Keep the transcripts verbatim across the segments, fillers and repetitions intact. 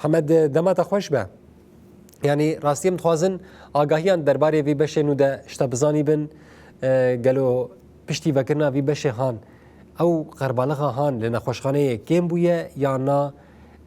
Hemed, dema te xweş be. Yanî rastî em dixwazin agahiyan derbarê vî beşê nû de ji te bizanîbin, e, gelo piştî vekirina vî beşê han ew qerbalixa han li nexweşxaneyê kêm bûye yan na,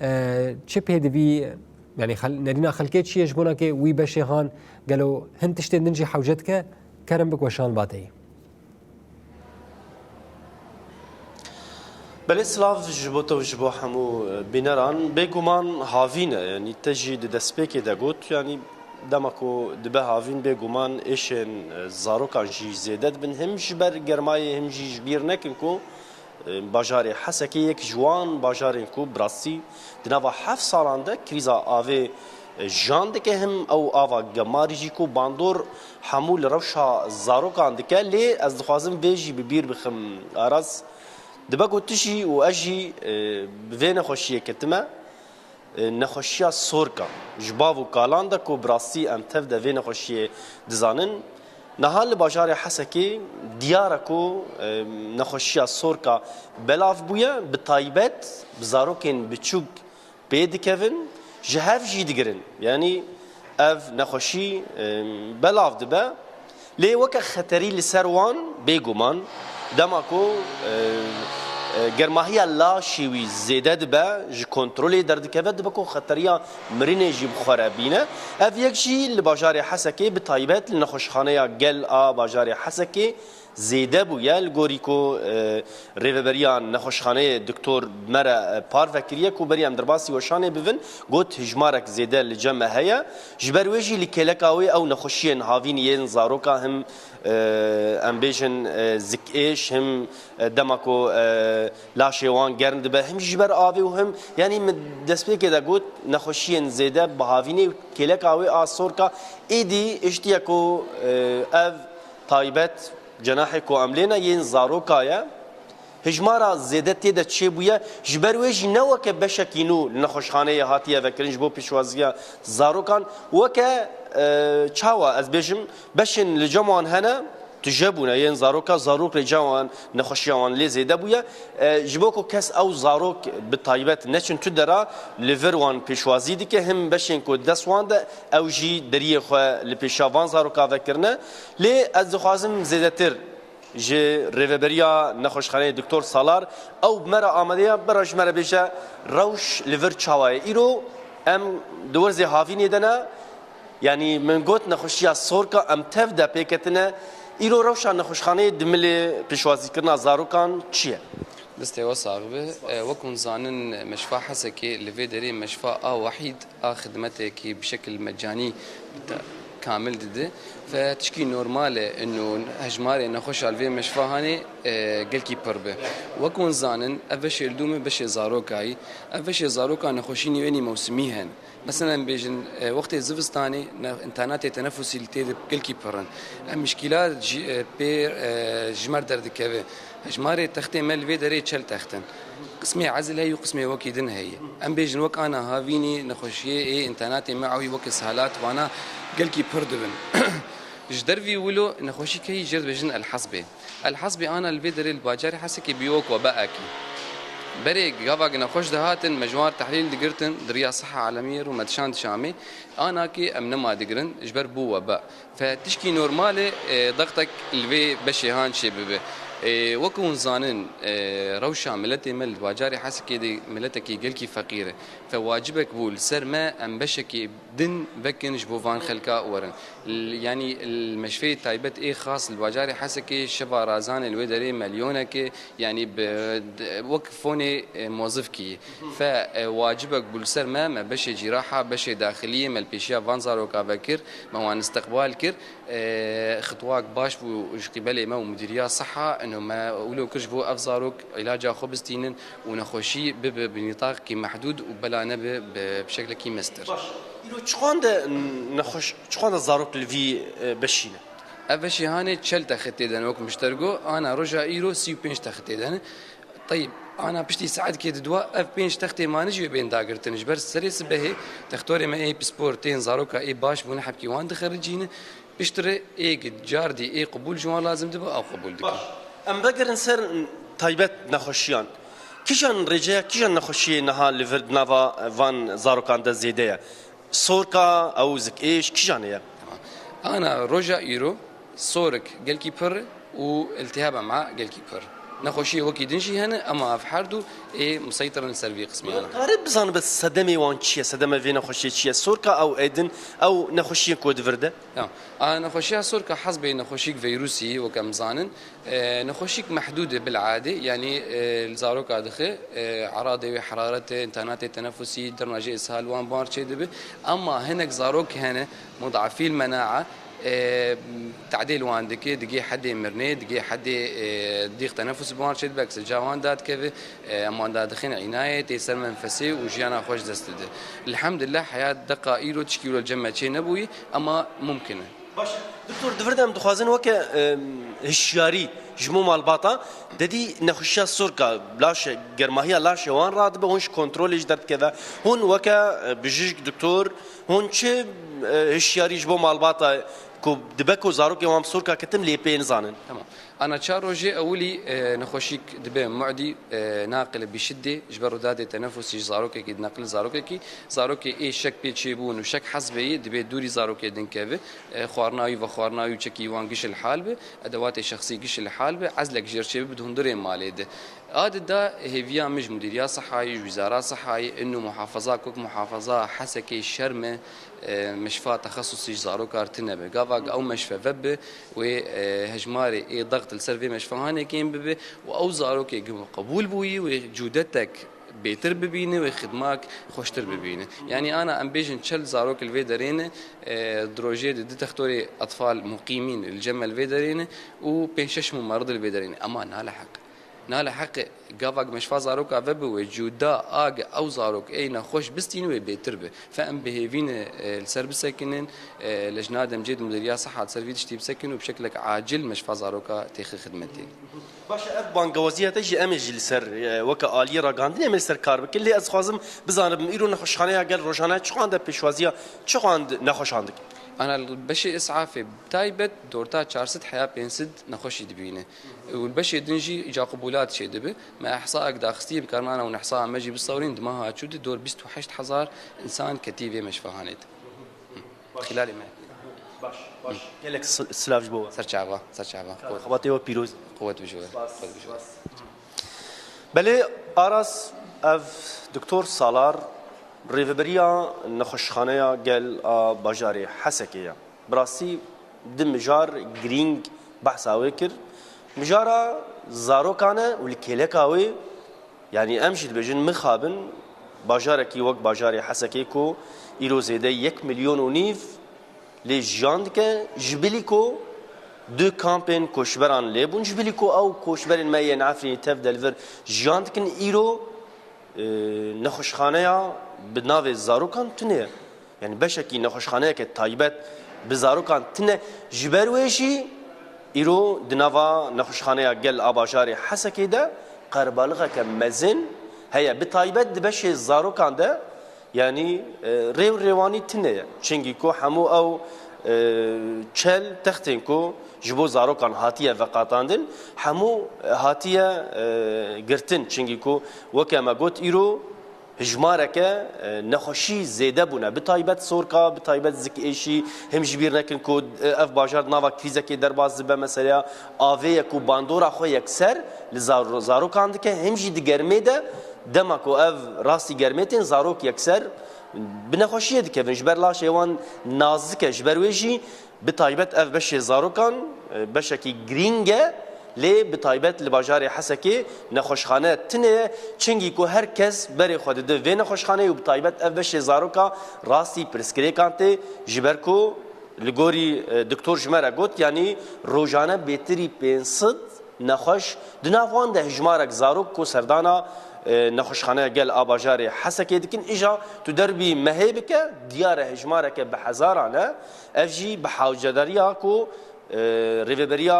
e, çi pêdivî, yanî xel-, nerîna xelkê çi ye ji bona ke wî beşê han gelo hin tiştên din jî hewce dike, kerem bik weşan li ba te yî. Belê silav ji bo te û ji bo hemû bîneran. Bêguman havîn e, yanî te jî di destpêkê de got, yanî dema ku dibe havîn bêguman êşên zarokan jî zêde dibin. Him ji ber germayê him jî ji bîr nekin ku bajarê Hesekê yek ji wan bajarên ku bi rastî di nava heft salan de krîza avê jan dike, him ew ava gemarî jî ku bandor hemû li rewşa zarokan dike, lê ez dixwazim vê jî bi bîr bixim. Aras, dibe ku tu jî û ez jî, e, bi vê nexweşiyê ketime, e, nexweşiya sorka. Ji bav û kalan de ku bi rastî em tev de vê nexweşiyê dizanin, niha li bajarê Hesekê diyar e ku, e, nexweşiya sorka belav bûye, bi taybet bi zarokên biçûk pê dikevin, ji hev jî digirin. Yanî ev nexweşî, e, belav dibe. Lê weke xeterî li ser wan bêguman, dema ku, e, e, germahiya laşê wî zêde dibe, ji kontrolê derdikeve, dibe ku xeteriya mirinê jî bi xwe re bîne. Ev yek jî li bajarê Hesekê, bi taybet li nexweşxaneya Gel a bajarê Hesekê, zêde bûye. Li gorî ku, e, rêveberiya nexweşxaneyê doktor me re, e, parve kiriye ku berî em derbasî weşanê bibin, got hijmarek zêde li cem me heye. Ji ber wê jî li kêleka wê ew nexweşiyên havîn yên zaroka him, e, em bêjin, e, zikêş, him, e, dema ku, e, laşê wan germ dibe, him jî ji ber avê û him, yanî min destpêkê de got nexweşiyên zêde bi havînê û kêleka wê a sorka êdî hiştiye ku, e, ev taybet cenahê ku em lê ne yên zaroka ye, hijmara zêde tê de çêbûye, ji ber wê jî ne weke beşekî nû li nexweşxaneyê hatiye vekirin ji bo pêşwaziya zarokan, weke, e, çawa ez bêjim, beşên li cem wan hene, tije bûne, yên zaroka, zarok lê cem wan nexweşiya wan lê zêde bûye. E, ji bo ku kes ew zarok bi taybet neçin tu dera, li vir wan pêşwazî dike, him beşên ku dest wan de ew jî deriyê xwe li pêşiya van zaroka vekirine. Lê ez dixwazim zêdetir ji rêveberiya nexweşxaneyê Doktor Salar, ew bi me re amade ye, bira ji me re bêje rewş li vir çawa ye. Îro em di werzê havînê de ne, yanî min got nexweşiya sorka em tev de pêketine. Îro rewşa nexweşxaneyê di milê pêşwazîkirina zarokan çi ye? Destê we sax be. E, wek hûn zanin, Meşfa Hesekê li vê derê meşfa a wehîd a xidmetekî bi şekil mecanî te-, kamil dide. Fe tişkî normal e, ino hejmarê nexweşa li vê meşfa hanê, e, gelkî pir be. Wek hûn zanin, ev beşê li dû me beşê zarokayî. Ev beşê zaroka nexweşî nî wênî mewsimî hene. Mesela em bêjin, e, wextê zivistanê ne-, întanatê tenefusî li tê de gelkî pir in. Em mişkîlat ji, e, pê, e, ji me re derdikeve. Hejmarê textê me li vê derê çel text in. Qismê ezil heye û qismê wekî din heye. Em bêjin wek ana havînî nexweşiyê ê întanatê me ewî wek ishalat vana gelkî pir dibin. Ji dervî wilo nexweşî keyî jê re dibêjin El Hesbê. El Hesbê ana li vê derê li bajarê Hesekê bî wek webeekî. Berê gava nexweş dihatin, me ji wan re tehlîl digirtin, di riya Siha Alemiyê re û me dişand Şamê. Anakê em nema digirin, ji ber bû weba. Fe tişkî normal e, e, dextek li vê beşê han çê bibe. E, wek hûn zanin, e, rewşa miletê me li bajarê Hesekê de miletekî gelkî feqîr e. Fe wacibek bû li ser me em beşekê din vekin ji bo van xelka werin. L-, yanî li meşfeyê taybet ê xas li bajarê Hesekê şeva razanê li wê derê melyonek e, yanî bi, d-, wek fonê, e, mozifkî. Fe, e, wacibek bû li ser me, me beşê cîraha, beşê daxiliyê me li pêşiya van zaroka vekir, me wan istiqbal kir. E, xitwak baş bû ji qîbelê me û Mudîriya Siha, ino me wilo kir ji bo ev zarok îlaca xwe bistînin û nexweşî bibe bi nîtaqekî mehdûd û bela nebe bi, bi şeklekî mestir. Baş. Îro çiqan de nexweş, çiqan de zarok li vî, e, beşî ne? Ev beşê hanê çel texitê de ne, wek min ji te re got, ana roja îro sî û pênc texitê de ne. Teyb, ana piştî saetkê diduwa ev pênc textê mane jî wê bên dagirtin. Ji ber serê sibehê textorê me ê pispor tên zaroka ê baş bûne hebkî wan dixericîne. Piştre ê gi cardî ê qubûl ji wan lazim dibe, ew qubûl dikin. Baş. Em vegerin ser taybet nexweşiyan. Kîjan rêceya, kîjan nexweşiyê niha li vir di nava van zarokan de zêde ye? Sorka, ew zikêş, kîjan ye? Ana roja îro sorik gelkî pir û iltihaba ma gelkî pir. Nexweşiyê wekî din jî hene, ema ev her du ê museytir in li ser vî qismê ana. Kare bizanibe sedemê wan çi ye, sedeme vê nexweşiyê çi ye? Sorka ew êdin, ew nexweşiyên ku di vir de? Ya, a nexweşiya sorka hezbê nexweşîk veyrusî wek em zanin. E, nexweşîk mehdûd e bil adê, yanî, e, li zaroka dixe, e, eradê wê heraretê, întanatê tenefusî, dirna jê ishal wan bar çêdibe. Ema hinek zarok hene, mudafîl menaa, e, tadê li wan dike, digê hedê mirnê, digê hedê, e, dîq tenefus bi wan çêdibe, ekseca wan dadikeve, e, em wan dadixin înayê, tê ser menfesê û jiyana xwe ji dest dide. Elhamdulillah, heyat deqa îro tişkî wilo cem me çê nebûyî, ema mumkin e. Baş e. Doktor, di vir de em dixwazin weke, em, hişyarî ji bo malbata, dedî nexweşiya sorka, laşe, germahiya laşê wan radibe, hûn ji kontrolê jî derdikeve. Hûn weke, e, bijîşk, doktor, hûn çi, e, hişyarî ji bo malbata ku dibe ku zarokê wan bi sorka ketin lê pê nizanin? Tamam. Ana çar rojê ewilî, e, nexweşîk dibe mu'dî, e, naqil bi şiddê, ji ber rûdadê tenefusî ji zarokekî dineqil zarokekî, zarokê ê şek pê çêbûn û şek hesbeyî dibê dûrî zarokê din keve, e, xwarina wî, vexwarina wî û çekî wan giş li hal be, edewatê şexsî giş li hal be, ezlek jêr çêbibe di hundirê malê de. A di da hêviya min ji Mudîriya Sihayê, ji Wîzara Sihayê, inu muhafaza kok muhafaza Hesekê şerm e, e, meşfa texesusî ji zarokar tine be. Gava ew meşfe vebe wê, e, hejmarê ê dext li ser vê meşfa hanê kêm bibe û ew zarokê ku qebûl bûyî wê cûdetek bêtir bibîne, wê xidmak xweştir bibîne. Yanî ana em bêjin çel zarok li vê derê ne, e, di rojê de du textorê etfal muqîmîn li cem me li vê derê ne û pênc şeş mumerid li vê derê ne. Ema naleheq. Naleheq e, gavak meşfa zaroka vebe wê cuda ag ew zarok ê nexweş bistîne wê bêtir be. Fe em bi hêvî ne, e, li ser bisekinin, e, lejna demcê di mudiriya siha li ser vî tiştî bisekin û bi şeklek acil meşfa zaroka têxe xidmetê. Baş e, ev bangewaziya te jî em ê jî li ser, e, weke aliyê ragihandinê em ê li ser kar bikin. Lê ez dixwazim bizanim, îro nexweşxaneya gel rojane çiqand e, pêşwaziya çiqand nexweşan dike? Ana li beşê îsafê taybet di orta çar sed heya pênc sed nexweşî dibîne. Û li beşê din jî îca qubûlat çêdibe. Me ehsayek daxistî, em karin ana hûn ehsaya me jî bisewrîn, di meha çû de dor bîst û heşt hezar însan ketî vê meşfahanê de. Xîlalê me. Baş, baş. Gelek sil- silav ji bo we. Ser çava, ser çava. Xebatê we pîroz. Quwet bi ji we. Quwet bi ji we. Belê Aras, ev Doktor Salar, rêveberiya nexweşxaneya gel a bajarê Hesekê ye. Bi rastî di mijar girîng behsa wê kir. Mijara zarokan e û li kêleka wê, yanî em jî dibêjin mixabin, bajarekî wek bajarê Hesekê ku îro zêde yek milyon û nîv lê jiyan dike, ji bilî ku du kampên koçberan lê bûn, ji bilî ku ew koçberên me yên Efrînî tev de li vir jiyan dikin, îro, e, nexweşxaneya bi navê zarokan tune ye. Yanî beşekî nexweşxaneyeke taybet bi zarokan tune. Ji ber wê jî îro di nava nexweşxaneya gel a bajarê Hesekê de qerebalixeke mezin heye. Bi taybet di beşê zarokan de, yanî, e, rêw rêwanî tune ye. Çingî ku hemû ew, e, çel textên ku ji bo zarokan hatiye veqatandin, hemû, e, hatiye, e, girtin. Çingî ku weke me got îro hijmareke, e, nexweşî zêde bûne. Bi taybet sorka, bi taybet zikêşî, him ji bîr nekin ku, e, ev bajar di nava krîzekê derbas dibe, meseleya avê ye ku bandora xwe yekser li zar- zarokan dike, him jî di germê de, dema ku ev rastî germê tên, zarok yekser bi nexweşiyê dikevin. Ji ber laşê wan nazik e, ji ber wê jî bi taybet ev beşê zarokan, e, beşekî girîng e, lê bi taybet li bajarê Hesekê nexweşxane tune ye, çingî ku her kes berê xwe dide vê nexweşxaneyê û bi taybet ev beşê zaroka rastî pirsgirêkan tê, ji ber ku li gorî, e, doktor ji me re got, yanî rojane bêtirî pênc sed nexweş, di nav wan de hijmarek zarok ku serdana, e, nexweşxaneya gel a bajarê Hesekê dikin. Îja tu derbî mehê bike, diyar e hijmareke bi hezaran e. Ev jî bi hewcedariya ku, e, Rêveberiya,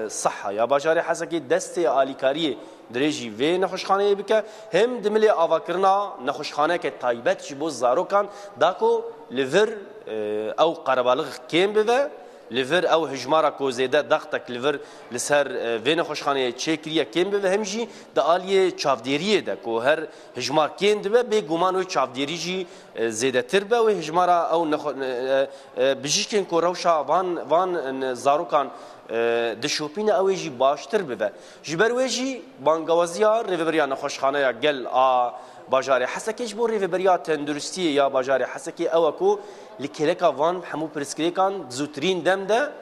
e, Siha ya bajarê Hesekê destê alîkariyê dirêjî vê nexweşxaneyê bike, him di milê avakirina nexweşxaneyeke taybet ji bo zarokan da ku li vir, e, ew qerebalix kêm bibe. Li vir ew hijmara ku zêde daxtek li vir li ser, e, vê nexweşxaneyê çêkiriye kêm bibe, hem jî di aliyê çavdêriyê de ku her hijmar kêm dibe, bêguman wê çavdêrî jî, e, zêdetir be. Wê hijmara ew nexwe-, e, e, bijîşkên ku rewşa van, van, e, zarokan, e, dişopîne, ew ê jî baştir bibe. Ji ber wê jî bangawaziya rêveberiya nexweşxaneya gel a bajarê Hesekê ji bo rêveberiya tenduristiyê ya bajarê Hesekê ew e ku li kêleka van hemû pirsgirêkan zûtirîn dem de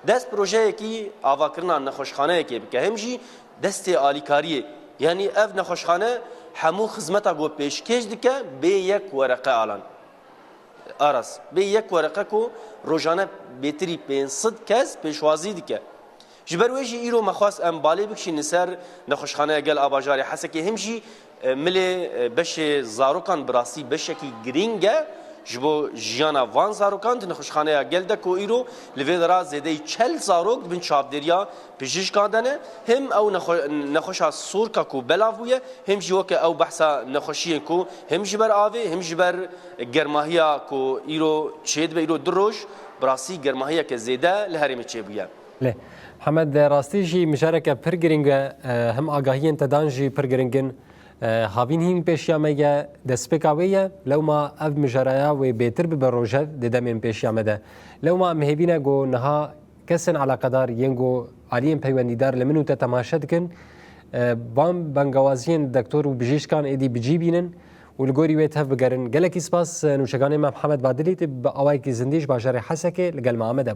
dest projeyekî avakirina nexweşxaneyekê bike. Hem jî destê alîkariyê, yanî ev nexweşxane hemû xizmeta ku pêşkêş dike bê yek wereqe alan. Aras, bê yek wereqe ku rojane bêtirî pênc sed kes pêşwazî dike. Ji ber wê jî îro me xwest em balê bikişînin ser nexweşxaneya gel a bajarê Hesekê, hem jî, e, milê, e, beşê zarokan bi rastî beşekî girîng e ji bo jiyana van zarokan di nexweşxaneya gel de ku îro li vê dera zêdeyî çel zarok di bin çavdêriya pijîşkan de ne. Hem ew nexwe-, nexweşa sorka ku belav bûye, hem jî weke ew behsa nexweşiyên ku hem ji ber avê, hem ji ber germahiya ku îro çêdibe, îro du roj bi rastî germahiyeke zêde li herêmê çêbûye. Lê, Hemed, rastî jî mijareke pir girîng e, e, hem agahiyên te dan jî pir girîng in. E, havîn hîn pêşiya me ye, destpêka wê ye, lewma ev mijaraya wê bêtir bibe rojeve di demên pêşiya me de. Lewma em hêvî ne ku niha kesên eleqedar yên ku aliyên peywendîdar li min û te temaşe dikin, e, van bengawaziyên dektor û bijîşkan êdî bi cî bînin û li gorî wê tev bigerin. Gelekî spas, e, nûçeganê me Mihemed Badilî, tu bi awayekî zindî ji bajarê Hesekê li gel me amede.